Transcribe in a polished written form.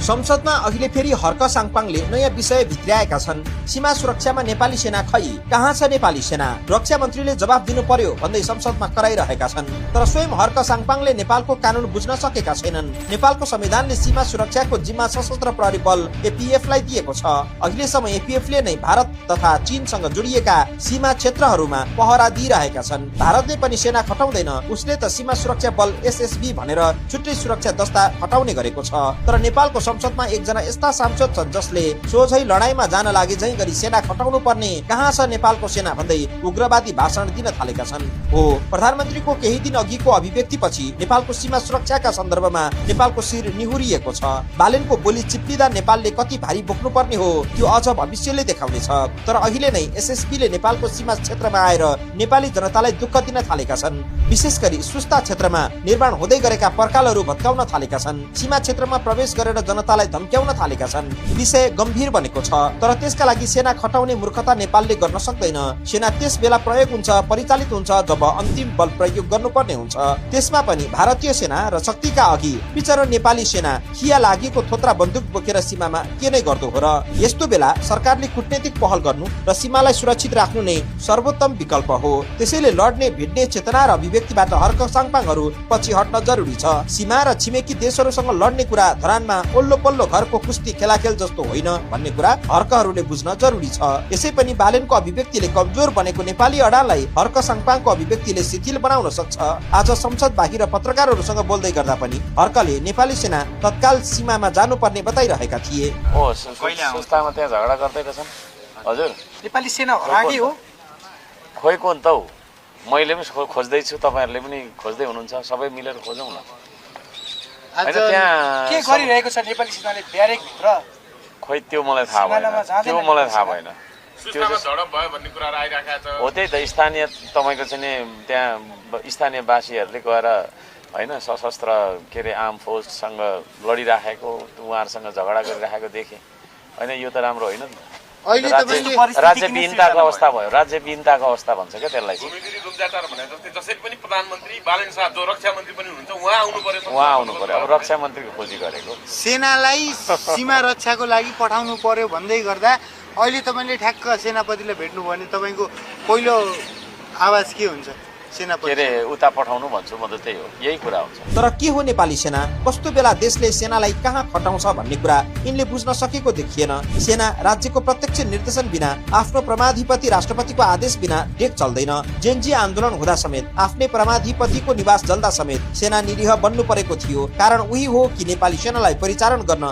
संसदमा अहिले फेरि हर्क साङपाङले नयाँ विषय भित्र्याएका छन्। सीमा सुरक्षामा नेपाली सेना खै कहाँ छ नेपाली सेना? रक्षा मन्त्रीले जवाफ दिनु पर्यो भन्दै संसदमा कराइरहेका छन्। तर स्वयं हर्क साङपाङले नेपालको कानून बुझ्न सकेका छैनन्। नेपालको संविधानले सीमा सुरक्षाको जिम्मा सशस्त्र प्रहरी बल एपीएफलाई दिएको छ। अहिलेसम्म एपीएफले नै भारत तथा चीनसँग जोडिएका सीमा क्षेत्रहरूमा पहरा दिइरहेका छन्। भारतले पनि सेना खटाउँदैन, उसले त सीमा सुरक्षा बल एसएसबी भनेर छुट्टै सुरक्षा दस्ता खटाउने गरेको छ। तर नेपालको संसदमा एकजना यस्ता सांसद छन् जसले सोझै लडाईँमा जान लागे झै गरी सेना खटाउनु पर्ने, कहाँ छ नेपालको सेना भन्दै उग्रवादी भाषण दिन थालेका छन्। हो, प्रधानमन्त्रीको केही दिन अघिको अभिव्यक्तिपछि नेपालको सीमा सुरक्षाका सन्दर्भमा नेपालको शिर निहुरिएको छ। बालेनको बोली चिप्लिँदा नेपालले कति भारी बोक्नु पर्ने हो त्यो अझ भविष्यले देखाउनेछ। तर अहिले नै एसएसबीले नेपालको सीमा क्षेत्रमा आएर नेपाली जनतालाई दुःख दिन थालेका छन्। विशेष गरी सुस्ता क्षेत्रमा निर्माण हुँदै गरेका पर्खालहरू भत्काउन थालेका छन्। सीमा क्षेत्रमा प्रवेश गरेर जनतालाई धम्क्याउन थालेका छन्। विषय गम्भीर बनेको छ। तर त्यसका लागि सेना खटाउने मूर्खता नेपालले गर्न सक्दैन। सेना त्यस बेला प्रयोग हुन्छ, परिचालित हुन्छ जब अन्तिम बल प्रयोग गर्नुपर्ने हुन्छ। त्यसमा पनि भारतीय सेना र शक्तिका अघि बिचरा नेपाली सेना खिया लागेको थोत्रा बन्दुक बोकेर सीमामा के नै गर्दो हो र? यस्तो बेला सरकारले कूटनीतिक पहल गर्नु र सीमालाई सुरक्षित राख्नु नै सर्वोत्तम विकल्प हो। त्यसैले लड्ने भिड्ने चेतना र अभिव्यक्तिबाट हर्क साङपाङहरू पछि हट्न जरुरी छ। सीमा र छिमेकी देशहरूसँग लड्ने कुरा धरानमा ओल्लो पल्लो घरको कुस्ती खेलाखेल जस्तो होइन भन्ने कुरा हर्कहरूले बुझ्न जरुरी छ। यसै पनि बालेनको अभिव्यक्तिले कमजोर बनेको नेपाली अडालाई हर्क साङपाङको अभिव्यक्तिले शिथिल बनाउन सक्छ। आज संसद बाहिर पत्रकारहरूसँग बोल्दै गर्दा पनि हर्कले नेपाली सेना तत्काल सीमामा जानुपर्ने बताइरहेका थिए। संस्थामा त्यहाँ झगडा गर्दै रहेछन् हजुर। नेपाली सेना हराकै हो खोइ कोन त हो? मैले पनि खोज्दैछु, तपाईँहरूले पनि खोज्दै हुनुहुन्छ, सबै मिलेर खोजौँ न। आज के गरिरहेको छ नेपाली सेनाले ब्यारेक भित्र? खोइ त्यो मलाई थाहा भएन, त्यो मलाई थाहा भएन। त्यो झडप भयो भन्ने कुराहरु आइराखेको छ। हो त्यही त, स्थानीय तपाईको चाहिँ त्यहाँ स्थानीयवासीहरूले गएर हैन सशस्त्र के अरे आर्म फोर्ससँग लडिराखेको, उहाँहरूसँग झगडा गरिराखेको देखे। हैन यो त राम्रो होइन नि। राज्यविहीनताको अवस्था भयो, राज्यविहीनताको अवस्था भन्छ क्या त्यसलाई। जसरी पनि प्रधानमन्त्री बालेन शाह जो रक्षा मन्त्री पनि हुनुहुन्छ उहाँ आउनु पर्यो। अब रक्षा मन्त्रीको खोजी गरेको। सेनालाई सीमा रक्षाको लागि पठाउनु पर्यो भन्दै गर्दा अहिले तपाईले ठ्याक्क सेनापतिले भेट्नु भने तपाईको पहिलो आवाज के हुन्छ? सेनापति के अरे उता पठाउनु भन्छु म त, त्यही हो, यही कुरा हुन्छ। तर के हो नेपाली सेना? कस्तो बेला देशले सेनालाई कहाँ खटाउँछ भन्ने कुरा यिनले बुझ्न सकेको देखिएन। सेना राज्यको प्रत्यक्ष निर्देशन बिना, आफ्नो परमाधिपति राष्ट्रपतिको आदेश बिना डेक चल्दैन। जेनजी आन्दोलन हुँदा समेत, आफ्नै परमाधिपतिको निवास जल्दा समेत सेना निरीह बन्नु परेको थियो। कारण उही हो कि नेपाली सेनालाई परिचालन गर्न